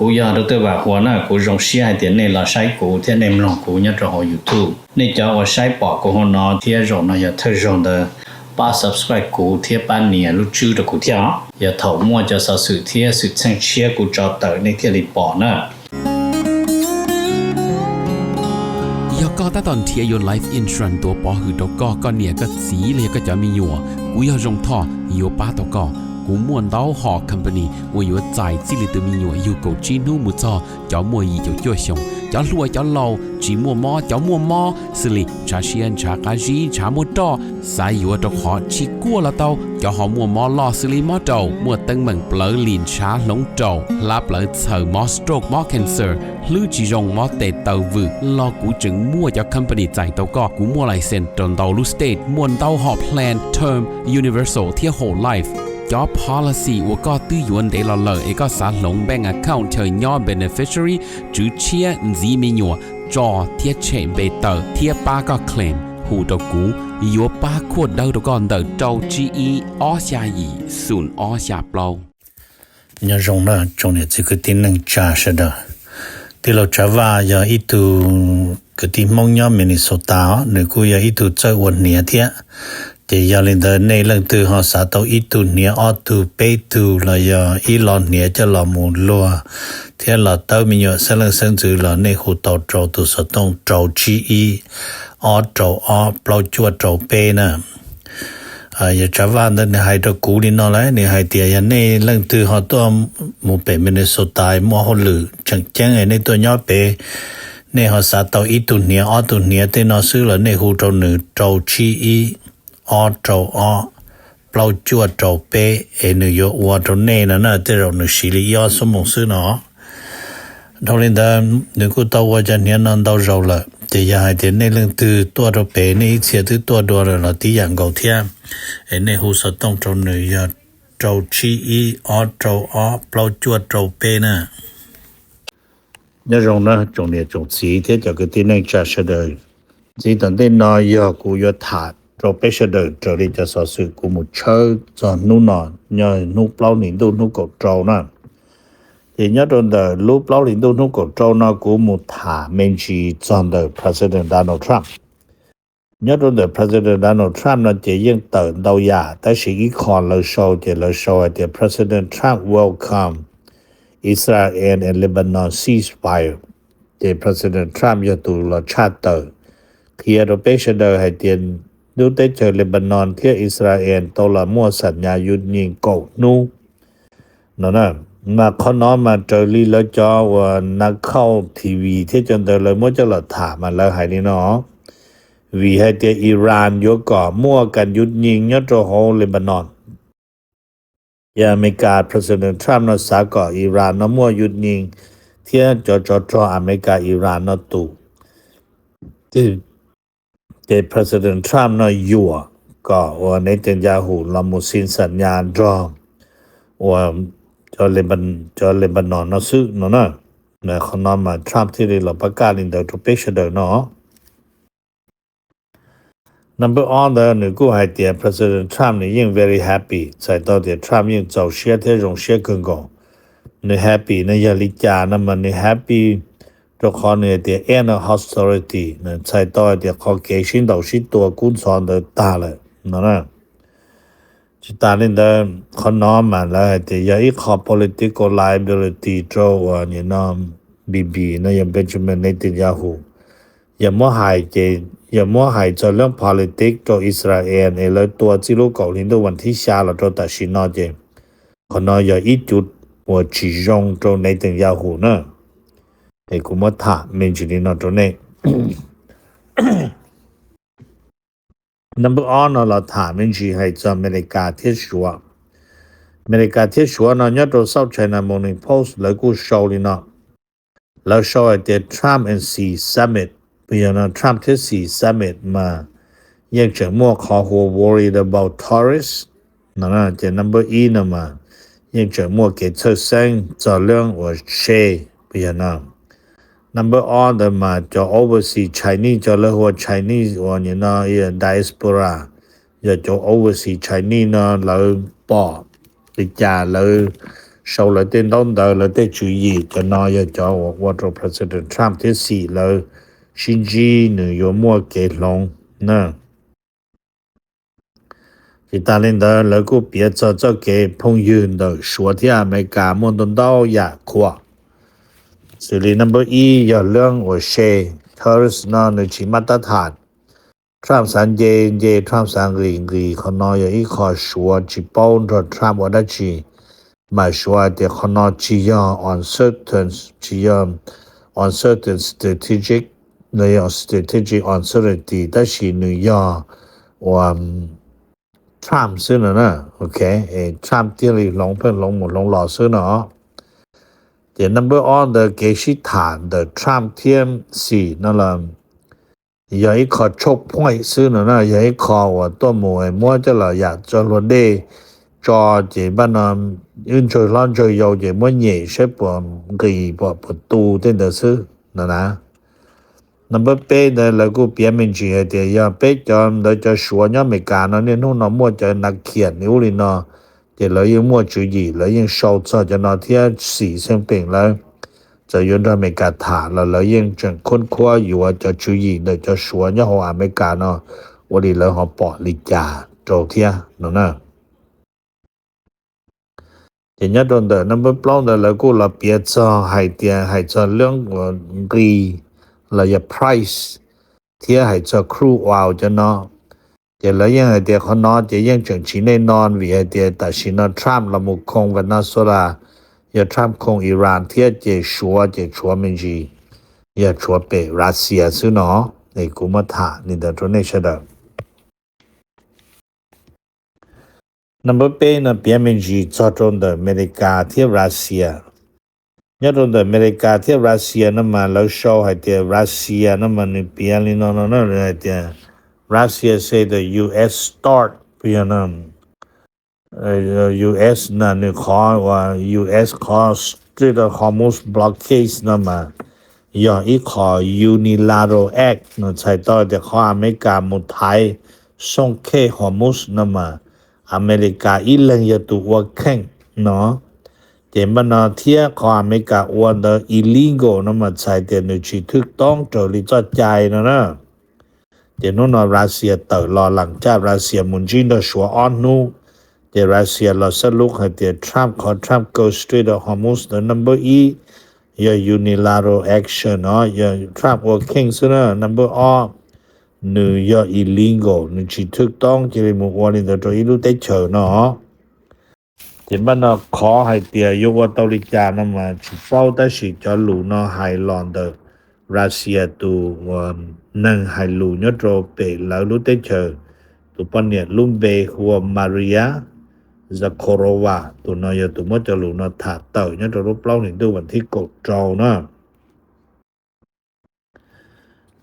Kuv yog Dr. Vam Huas na, kuv zoo siab hais tias nej los saib kuv thiab nej mloog kuv nyob rau hauv YouTube. Nej cov uas saib pom kuv hauv no thiab zaum no yog thawj zaug ntawd, pab subscribe kuv thiab pab nias lub tswb rau kuv thiab os. Yog thaum muaj cov xov xwm thiab xwm txheej tshiab kuv tso tawm nej thiaj li pom na. Yog koj tab tom nrhiav yuav life insurance tuav pov hwm rau koj, koj niam koj txiv los yog koj cov me nyuam, kuv yog Zoo Thoj yuav pab tau koj. Kuv muaj ntau hom company uas yuav txais txij li tus me nyuam yug kaum tsib hnub mus txog cov muaj yim caum cuaj xyoos, cov hluas cov laus, tsis muaj mob cov muaj mob, xws li ntshav siab ntshav qab zib ntshav muaj roj, xav yuav rau qhov tsis kuaj los tau, cov ho muaj mob loj xws li mob raum, muaj teeb meem plawv lim ntshav hloov raum, hlab plawv txhaws, mob stroke mob cancer, hlwb tsis zoo mob tes taw vwm los kuv tseem muaj cov company txais tau koj. Kuv muaj license rau ntau lub state, muaj ntau hom plan term, universal thiab whole life. Cov policy uas koj twb yuav ntev los lawm es koj xav hloov bank account chaw nyob beneficiary, tswv tshiab, ntxiv me nyuam, tso thiab tshem npe tawm thiab pab koj claim, hu rau kuv, yuav pab khuaj dawb rau koj ntawm rau tsib ib ob xya yim xoom ob xya plaub. Nyob zoo na tsoom niam txiv kwv tij neej tsa sawv daws. Tij laug Tsav Vaj yog ib tug kwv tij Hmoob nyob Minnesota os, nws kuj yog ib tug txawj ua hniav thiab. Ces yog li ntawd nej leej twg ho xav tau ib tug hniav ob tug peb tug los yog ib lo hniav coj los mus luag thiab los tawb me nyuam xeeb leej xeeb ntxwv los nej hu tau rau tus xov tooj rau tsib ib ob rau ob plaub cuaj rau peb na. Yog Tsav Vaj ntawd nws hais rau kuv li no lawm, nws hais tias yog nej leej twg ho tuaj mus pem Minnesota muaj hauj lwm tseem ceeb nej tuaj nyob pem, nej ho xav tau ib tug hniav ob tug hniav tej no xwb los nej hu rau nws rau tsib ib ob rau ob plaub cuaj rau peb es nws yuav ua rau nej no na, tej zaum nws siv li ib ob xuab moos xwb no. Dhau li ntawd nws kuj tau ua cov hniav no ntau zaus lawm, ces yog hais tias nej leej twg tuaj rau pem nej ib txhia twb tuaj dua lawm los tib yam nkaus thiab, es nej hu xov tooj rau nws yog rau tsib ib ob rau ob plaub cuaj rau peb na. Nyob zoo na tsoom niam tsoom txiv thiab cov kwv tij neej tsa sawv daws. Ntxiv tom ntej no yog kuv yuav tham rau peb sawv daws raws li cov xov xwm kuv mus tshawb txog hnub no, nyob hnub plaub hlis ntuj hnub kaum rau na. Ces nyob rau ntawm lub plaub hlis ntuj hnub kaum rau no kuv mus tham me ntsis txog ntawm President Donald Trump. Nyob rau ntawm President Donald Trump no ces yeej tawm ntau yam, tab sis ib qho lawv sau ces lawv sau hais tias President Trump welcome Israel and Lebanon ceasefire. Ces President Trump yog tus los tshaj tawm qhia rau peb sawv daws hais tias lub teb chaws Lebanon thiab Israel tau los muaj xam nyas yus nyees kaum hnub no na. Mas qhov no mas raws li lawv cov uas Nakhaus T V thiab cov ntawd lawv muab coj los tham mas lawv hais li no, vim hais tias Iran yuav kom muaj kas yus nyees nyob rau hauv Lebanon. Yog Amelikas President Trump no xav kom Iran no muaj yus nyees thiab cov tsov rog Amelikas Iran no tus, ces President Trump no yuam kom uas Netanyahu los mus sin xam nyas nrog uas cov Lebanon no xwb no na. Qhov no mas Trump thiaj li los pab kaj li ntawd rau peb sawv daws no. Number ob ntawd nws kuj hais tias President Trump nws yeej very happy, txhais tau tias Trump yeej txaus siab thiab zoo siab kawg nkaus. Nws happy no yog li cas no mas nws happy rau qhov nws hais tias end of hostility, nws txhais tau hais tias qhov kev sib ntaus sib tua kub ntxhov ntawd tag lawm no. Tsis tas li ntawd, qhov no mas lawv hais tias yog ib qho political liability rau uas nim no Bibi no yog Benjamin Netanyahu. Yog muab hais ces yog muab hais txog lub politics rau Israel es lawv tua txij lub kaum hli ntuj vas thib xya los rau tam sim no ces qhov no yog ib cuv uas tsis zoo rau Netanyahu na. Es kuv muab tham me ntsis li no rau nej. Number ob no los tham me ntsis hais txog Amelikas thiab Suav. Amelikas thiab Suav no nyob rau South China Morning Post lawv kuj sau li no. Lawv sau hais tias Trump and Xi summit, yog no Trump thiab Xi summit mas yeej tseem muaj qhov hu ua worried about tourist no. Ces number ib no mas yeej tseem muaj kev txhawj xeeb txog lub uas trade, yog no. Number ob ntawd mas cov overseas Chinese, cov lawv hu ua Chinese uas nim no diaspora, yog cov overseas Chinese no lawv pom li cas lawv sau lawv tej ntaub ntawv, lawv tej tswv yim, cov no yog cov uas ua rau President Trump thiab Xi lawv sib ntsib nws yuav muaj kev hloov na. Tsis tas li ntawd, lawv kuj piav txog txoj kev phooj ywg ntawm Suav thiab Amelikas muaj ntau ntau yam qhuas. Xws li number ib yog lub uas se tariffs no nws tsis maj tab tham. Trump xav nce nce, Trump xav nqis nqis, qhov no yog ib qho Suav tsis paub nrog Trump ua dab tsi. Mas Suav hais tias qhov no tsis yog uncertain, tsis yog uncertain strategic, nws yog strategic uncertainty, tab sis nws yog uas Trump xwb no na. Ok, Trump thiaj li hloov pheej hloov mus hloov los xwb no. Ces number ob ntawd kev sib tham ntawm Trump thiab Xi no los yog ib qho choke point xwb no na, yog ib qho uas tuaj mus muab coj los yam tso hlua dej tso, ces npaj no wb ntsawg hlob ntsawg yau ces muab nyem saib puas nqis puas puas tu tej ntawd xwb no na. Number peb ntawd lawv kuj piav me ntsis hais tias yog peb cov ntawd cov Suav nyob Amelikas no niaj hnub no muaj cov nas khiam li ub li no, ces lawv yeej muaj tswv yim, lawv yeej sau txog cov no thiab Xi Jinping lawv txawm yuav nrog Amelikas tham los lawv yeej tseem khoob khuab yuav cov tswv yim ntawm cov Suav nyob hauv Amelikas no ua li lawv ho pom li cas rau thiab no na. Ces nyob rau ntawm number plaub ntawd lawv kuj los piav txog hais tias hais txog lub uas nqi los yog price thiab hais txog crude oil cov no. Ces lawv yeej hais tias qhov no ces yeej tseem tsis nej no vim hais tias tam sim no Trump los mus khoo Venezuela, yog Trump khoo Iran thiab ces Suav ces tshuav me ntsis, yog tshuav pem Russia xwb no. Es kuv muab tham li ntawd rau nej sawv daws. Number peb no piav me ntsis txog rau ntawm Amelikas thiab Russia. Nyob rau ntawm Amelikas thiab Russia no mas lawv sau hais tias Russia no mas nws piav li no no na, hais tias Russia say the U S start, yog no, U S na nws qhov uas U S qhov Strait of Hormuz blockade no mas yog ib qho unilateral act no txhais tau tias qhov Amelikas mus thaiv xooj khej Hormuz no mas Amelikas ib leeg yog tus ua kheej no. Ces npaj no thiab qhov Amelikas ua ntawd illegal no mas txhais tias nws tsis thwj toob raws li txoj cai no na. Ces hnub no Russia tawm los lam caj Russia mus ntsib nrog Suav ob hnub. Ces Russia los xab lub hais tias Trump qhov Trump kaw Strait of Hormuz ntawd number ib yog unilateral action no, yog Trump ua kheej xwb na. Number ob, nws yog illegal, nws tsis thwj toob cia li mus ua li ntawd rau ib lub teb chaws no. Ces npaj no qhov hais tias yuav ua tau li cas no mas tsis paub, tab sis cov lus no hais los ntawm Russia tus uas neeg hais lus nyob rau pem lawv lub teb chaws, tus poj niam lub npe hu ua Maria Zakharova, tus no yog tus muab cov lus no tham tawm nyob rau lub plaub hlis ntuj vas thib kaum rau na.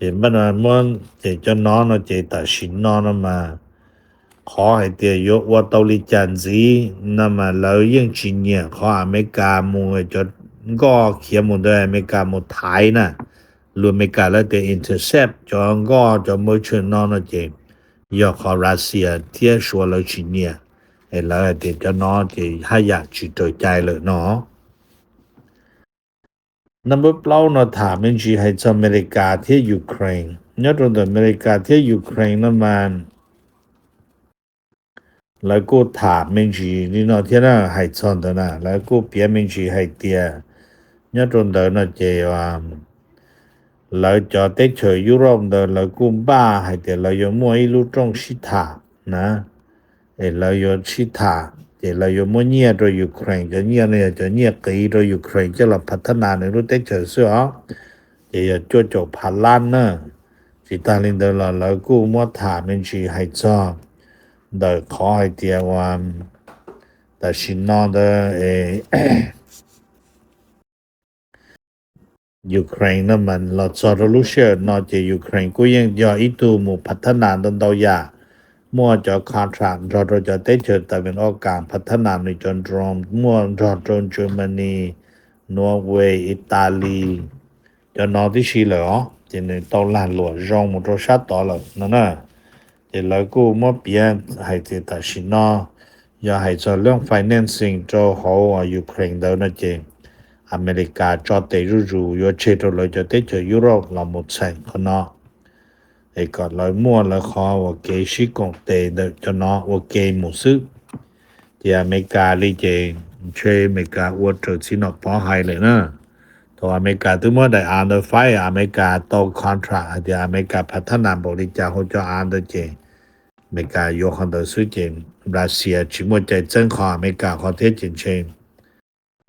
Ces npaj no muab ces cov no no ces tam sim no no mas qhov hais tias yuav ua tau li cas ntxiv no mas lawv yeej tsis nyiam qhov Amelikas mus cov nkoj khiav mus ntawd Amelikas mus thaiv na. Lus Amelikas lawv tias intercept cov nkoj cov merchant no no ces yog qhov Russia thiab Suav lawv tsis nyiam, es lawv hais tias cov no ces haj yam tsis raws cai lawm no. Number plaub no tham me ntsis hais txog Amelikas thiab Ukraine. Nyob rau ntawm Amelikas thiab Ukraine no mas lawv kuj tham me ntsis li no thiab na, hais txog ntawd na, lawv kuj piav me ntsis hais tias nyob rau ntawd no ces lawv cov teb chaws Europe ntawd lawv kuj npaj hais tias lawv yuav muaj ib lub rooj sib tham na, es lawv yuav sib tham ces lawv yuav muab nyiaj rau Ukraine, cov nyiaj no yog cov nyiaj qiv rau Ukraine coj los phav thab nas nws lub teb chaws xwb os, ces yog cuaj caum phav lab na. Tsis tas li ntawd los lawv kuj muab tham me ntsis hais txog ntawm qhov hais tias uas tam sim no ntawd Ukraine no mas los txog rau lub sij hawm no ces Ukraine kuj yeej yog ib tug mus phav thab nas ntau ntau yam, muaj cov contract nrog rau cov teb chaws tawm ven ob kas phav thab nas nws cov drone, muaj nrog rau Germany, Norway, Italy, cov no tib si lawm os, ces nws tau lag luam zoo mus rau sab tod lawm no na. Ces lawv kuj muab piav hais tias tam sim no yog hais txog lub financing rau hauv Ukraine ntawd no ces Amelikas tso tes zuj zus yuav tseg rau lawv cov teb chaws Europe los mus txheem qhov no, es kom lawv muaj lawv qhov ua kev sib koom tes ntawm cov no ua ke mus xwb. Ces Amelikas li ces ntshe Amelikas ua raws txiv nom pov hais lawm na. Thaum Amelikas twb muab daim av ntawd faib, Amelikas tau contract hais tias Amelikas phav thab nas npaum li cas hauv cov av ntawd ces Amelikas yuav qhov ntawd xwb ces Russia tsis muaj cai txeeb qhov Amelikas qhov thiab ces ntshe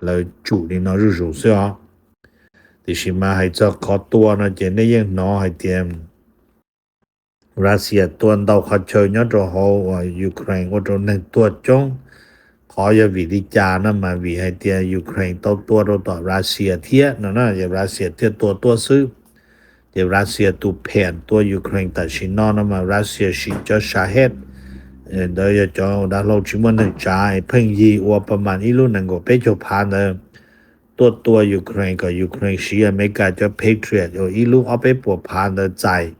lawv tsum li no zuj zus xwb os. Tiam sis mas hais txog qhov tua no ces nej yeej hnov hais tias Russia tua ntau qhov chaw nyob rau hauv uas Ukraine ua rau neeg tuag coob. Qhov yog vim li cas no mas vim hais tias Ukraine tau tua rau tom Russia thiab no na, yog Russia thiaj tua tuaj xwb. Ces Russia tus pheem tua Ukraine tam sim no no mas Russia siv cov Shahed, ntawd yog cov dav hlau tsis muaj neeg tsav es pheej yig ua pas mas ib lub nees nkaum peb caug phav ntawd tuaj tua Ukraine kom Ukraine siv Amelikas cov Patriot uas ib lub ob peb puas phav ntawd txais.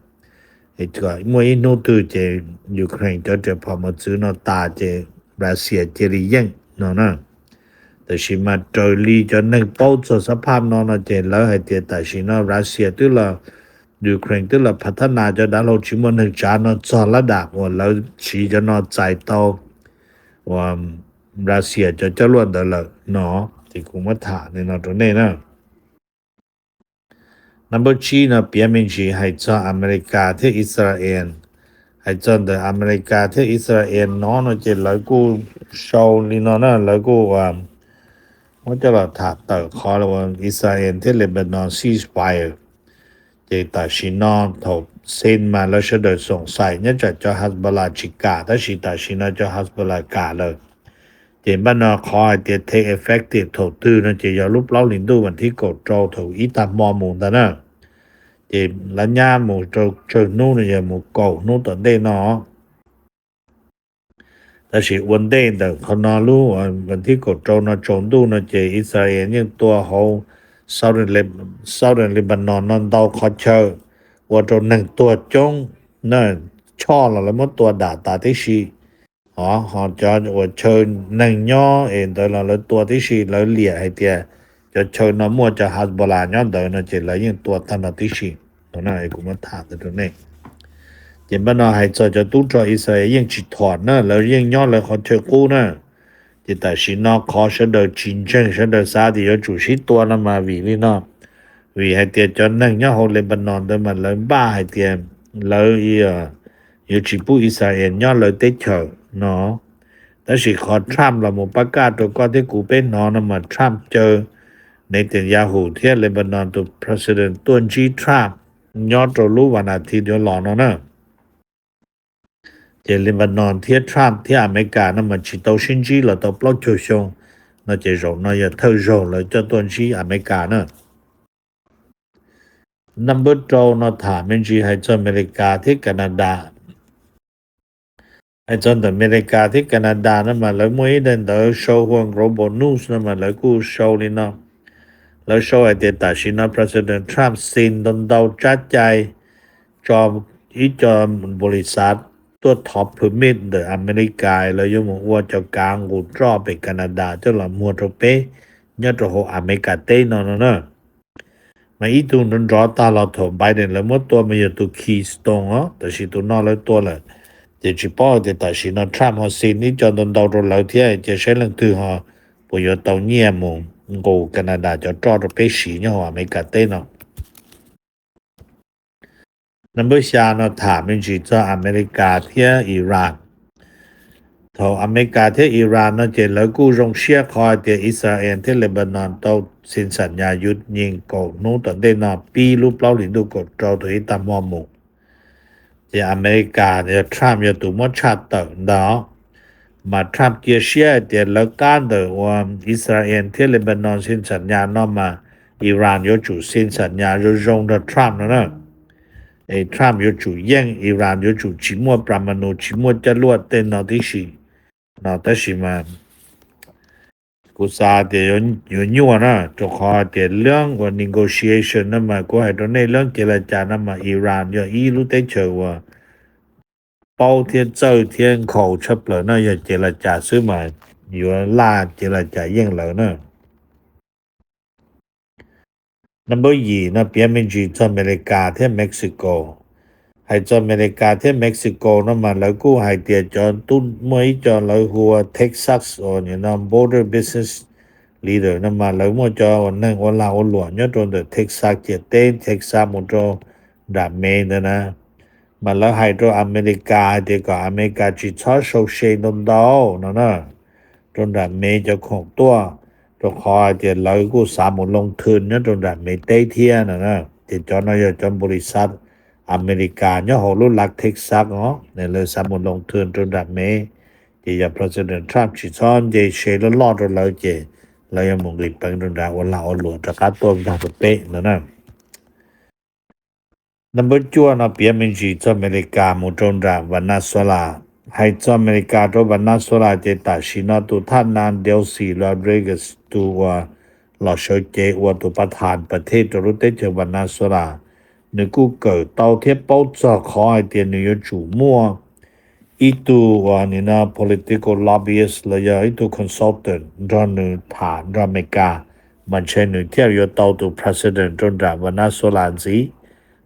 Es kom muaj ib hnub twg ces Ukraine cov riam phom mos txwv no tas ces Russia cia li yeej no na. Tab sis mas raws li cov neeg paub txog xab phaj no no ces lawv hais tias tam sim no Russia twb los, Ukraine twb los phav thab nas cov dav hlau tsis muaj neeg tsav no txog lab dam uas lawv siv cov no txais tau uas Russia cov coj luaj ntawd lawm no. Ces kuv muab tham li no rau nej na. Number tsib no piav me ntsis hais txog Amelikas thiab Israel. Hais txog ntawm Amelikas thiab Israel no no ces lawv kuj sau li no na, lawv kuj muab coj los tham tawm qhov uas Israel thiab Lebanon ceasefire. Ces tam sim no thaum xees mas lawv sawv daws xoom xais nyob tsam cov Hezbollah tsis kam, tab sis tam sim no cov Hezbollah kam lawm. Ces npaj no qhov hais tias take effective thaum twg no ces yog lub plaub hlis ntuj vas thib kaum rau thaum ib tag hmo mus ntag na. Ces lawv nyab mus rau tsawg hnub no yog mus kaum hnub tom ntej no. Tab sis ua ntej ntawm qhov no lub vas thib kaum rau no tsaus ntuj no ces Israel yeej tua hauv Southern Lebanon no ntau qhov chaw ua rau neeg tuag coob na, choj los lawv muab tua dam tas tib si. Ho, ho cov uas chaw neeg nyob es ntawd los lawv tua tib si, lawv liam hais tias cov chaw no muaj cov Hezbollah nyob ntawd no ces lawv yeej tua tag no tib si. Kuv muab tham ntawd rau nej. Ces npaj no hais txog cov tub rog Israel yeej tsis thom na, lawv yeej nyob lawv qhov chaw qub na. Ces tam sim no qhov sawv daws tsis ntseeg, sawv daws xav tias yuav tsum sib tua no mas vim li no, vim hais tias cov neeg nyob hauv Lebanon ntawd mas lawv npaj hais tias lawv yuav tsis pub Israel nyob lawv teb chaws no. Tab sis qhov Trump los mus pab kaj rau koj thiab kuv peb hnov no mas Trump caw Netanyahu thiab Lebanon tus president tuaj ntsib Trump nyob rau lub vas nas thi yuav los no na. Ces Lebanon thiab Trump thiab Amelikas no mas tsis tau sib ntsib los tau plaub caug xyoo no, ces zaum no yog thawj zaug lawv coj tuaj ntsib Amelikas na. Number rau no tham me ntsis hais txog Amelikas thiab Canada. Hais txog ntawm Amelikas thiab Canada no mas lawv muaj ib daim ntawv sau hu ua Global News no mas lawv kuj sau li no. Lawv sau hais tias tam sim no President Trump xi ntau ntau tsab cai tso ib co npaum li xav tuaj thov permit ntawm Amelikas lawv yuav mus ua cov kav nqus roj pem Canada coj los muag rau peb nyob rau hauv Amelikas teb no no na. Mas ib tug nrov nrov tag los thaum Biden lawv muab tua mas yog tus Keystone os, tab sis tus no lawv tua lawm. Ces tsis paub tias tam sim no Trump ho xi ib co ntau ntau rau lawv thiab, cia saib leej twg ho puas yuav tau nyiaj mus nqus Canada cov roj rau peb siv nyob hauv Amelikas teb no. Number xya no tham me ntsis txog Amelikas thiab Iran. Thaum Amelikas thiab Iran no ces lawv kuj zoo siab qhov hais tias Israel thiab Lebanon tau xi xam nyas yuav nyeem kaum hnub tom ntej no pib lub plaub hlis ntuj kaum rau thaum ib tag hmo mus. Ces Amelikas yog Trump yog tus muab tshaj tawm ntag. Mas Trump cia siab hais tias lawv qab ntawm uas Israel thiab Lebanon xi xam nyas no mas Iran yuav tsum xi xam nyas zoo zoo nrog Trump no na. Es Trump yuav tsum yeej, Iran yuav tsum tsis muaj plas ma nus, tsis muaj coj luaj tej no tib si no. Tab sis mas kuv xav tias yuav nyuaj na, rau qhov tias lub uas negotiation no mas kuv hais rau nej, lub cev las cas no mas Iran yog ib lub teb chaws uas paub thiab txawj thiab nkhaus tshaj plaws no yog ces las cas xwb mas yuav laj ces las cas yeej lawv na. Number yim no piav me ntsis txog Amelikas thiab Mexico. Hais txog Amelikas thiab Mexico no mas lawv kuj hais tias cov tub muaj ib co lawv hu ua Texas uas nim no Border Business Leader no mas lawv muaj cov uas neeg ua lag ua luam nyob rau ntawm Texas ciam teb Texas mus rau nram Mev ntawd na. Mas lawv hais rau Amelikas hais tias kom Amelikas tsis txhob sau se ntau ntau no na rau nram Mev cov khoom tuaj, rau qhov hais tias lawv kuj xav mus loo thwj nyob rau nram Mev teb thiab no na. Ces cov no yog cov npaus lis xav Amelikas nyob hauv lub lag Texas os, lawv xav mus loo thwj rau nram Mev. Ces yog President Trump tsis txhob nce se loj loj rau lawv ces lawv yuav mus nqis peev rau nrad ua lag ua luam rov qab tuaj nkag rau peb no na. Number cuaj no piav me ntsis txog Amelikas mus rau nram Venezuela. Hais txog Amelikas rau Venezuela ces tam sim no tus thaj nas Delcy Rodriguez tus uas los sawv cev ua tus pas thas pas thej rau lub teb chaws Venezuela, nws kuj kawm tau thiab paub txog qhov hais tias nws yuav tsum muaj ib tug uas nim no political lobbyist los yog ib tug consultant nrog nws tham nrog Amelikas, mas ntshe nws thiaj yuav tau tus president rau nram Venezuela ntxiv.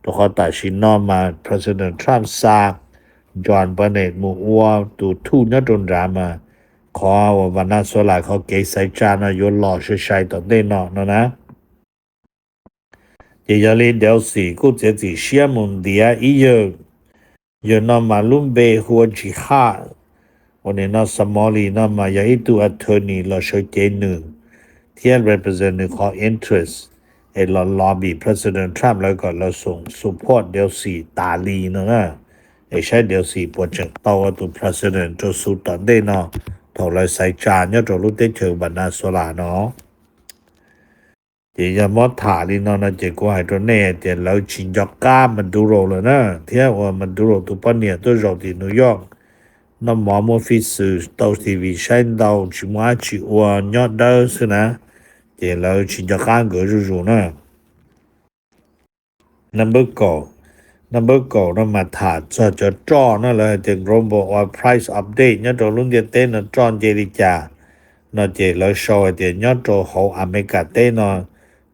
Rau qhov tam sim no mas President Trump xa John Brennan mus ua tus thuj nyob rau nrad mas qhov uas Venezuela qhov kev xaiv tsa no yuav los sai sai tom ntej no no na. Ces yog li Delcy kuj txiav txim siab mus ntiav ib yawg, yawg no mas lub npe hu ua Jihad, uas nim no Somali no mas yog ib tug attorney los sawv cev nws thiab represent nws qhov interest, es los lobby President Trump lawv kom lawv support Delcy tas li no na. Es saib Delcy puas tseem tau ua tus president rau xu tom ntej no thaum lawv xaiv tsa nyob rau lub teb chaws Venezuela no. Ces yog muab tham li no no ces kuv hais rau nej tias lawv tsis nco qab Maduro lawm na, thiab uas Maduro tus poj niam tuaj zaum tim New York noj mov muaj fij xwm tau T V saib ntau tsis muaj dab tsi ua nyob dawb xwb na, ces lawv tsis nco qab nkawd zuj zus na. Number kaum, number kaum no mas tham txog cov roj no lawv hais tias global oil price update nyob rau lub ntiaj teb no roj nce li cas no ces lawv sau hais tias nyob rau hauv Amelikas teb no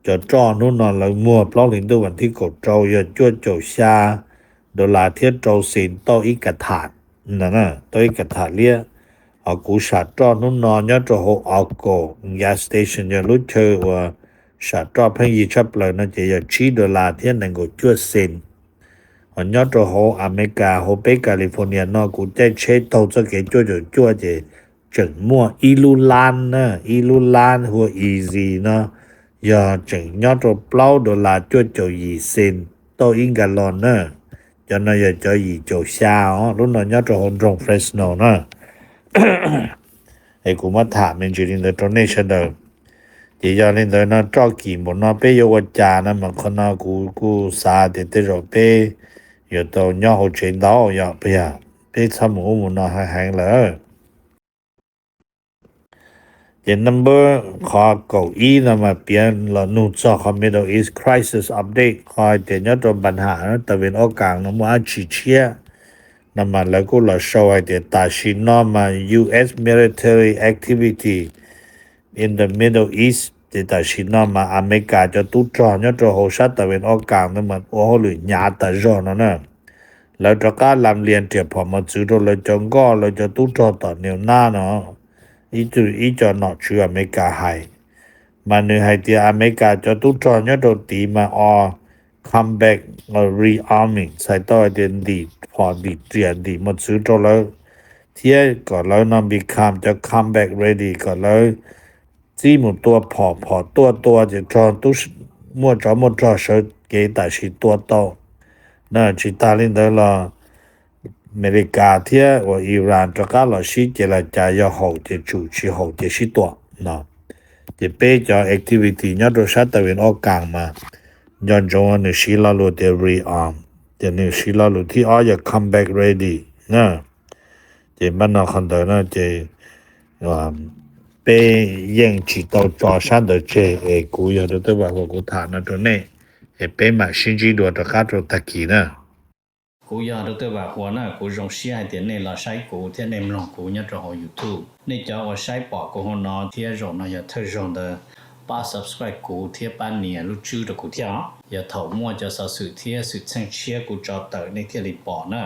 cov roj hnub no lawv muag plaub hlis ntuj vas thib kaum rau yog cuaj caum xya dollar thiab rau xis tauj ib ka tham, tauj ib ka tham liab. Ho kuv sam roj hnub no nyob rau hauv Alco gas station yog lub chaw uas sam roj pheej yig tshaj plaws no ces yog tsib dollar thiab nees nkaum cuaj xis. Ho nyob rau hauv Amelikas hauv peb California no kuv caij tsheb taug txoj kev cuaj caum cuaj ces tseem muaj ib lub lab na, ib lub lab hu ua Easy no yog tseem nyob rau plaub dollar cuaj caum yim xis tauj ib nkalon na. Cov no yog cov yim caum xya os, lub no nyob rau hauv nroog Fresno na. Es kuv muab tham me ntsis li ntawd rau nej sawv daws. Ces yog li ntawd no roj kim npaum no peb yuav ua cas no mas qhov no kuv kuj xav tias tej zaum peb yuav tau nyob hauv tsev ntau yom, peb txhob mus ub mus no heev heev lawm. Ces number qhov kaum ib no mas piav los nug txog qhov Middle East crisis update, qhov hais tias nyob rau npa ham tas vin ob kas no muaj dab tsi tshiab no mas lawv kuj los sau hais tias tam sim no mas U S military activity in the Middle East, ces tam sim no mas Amelikas cov tub rog nyob rau hauv sab tas vin ob kas ntawd mas ua hauj lwm hnyav tas zog no na. Lawv rov qab lam lias riam phom mos txwv rau lawv cov nkoj lawv cov tub rog tom Niu Nab no, ib co nom tswv Amelikas hais. Mas nws hais tias Amelikas cov tub rog nyob rau tid mas o combat rearming, txhais tau hais tias ntim phom ntim riam ntim mos txwv rau lawv, thiab kom lawv no become cov combat ready, kom lawv txib mus tua phom, phom tuaj tua ces rog tub, muaj tsov muaj rog sawv kev tam sim tua tau na. Tsis tas li ntawd los Amelikas thiab uas Iran rov qab los sib ces las cas yog haum ces tsum, tsis haum ces sib tua no. Ces peb cov activity nyob rau sab tas vin ob kas mas nco ntsoov nws siv lo lus tias rearm, ces nws siv lo lus thib ob yog combat ready na. Ces npaj no qhov ntawd no ces peb yeej tsis tau tso sab ntawd tseg es kuv yog rau tej vam uas kuv tham no rau nej, es peb mam sib ntsib dua rov qab rau tag kis na. Kuv yog Doctor Vam Huas na, kuv zoo siab hais tias nej los saib kuv thiab nej mloog kuv nyob rau hauv YouTube. Nej cov uas saib pom kuv hauv no thiab zaum no yog thawj zaug ntawd, pab subscribe kuv thiab pab nias lub tswb rau kuv thiab os. Yog thaum muaj cov xov xwm thiab xwm txheej tshiab kuv tso tawm nej thiaj li pom na.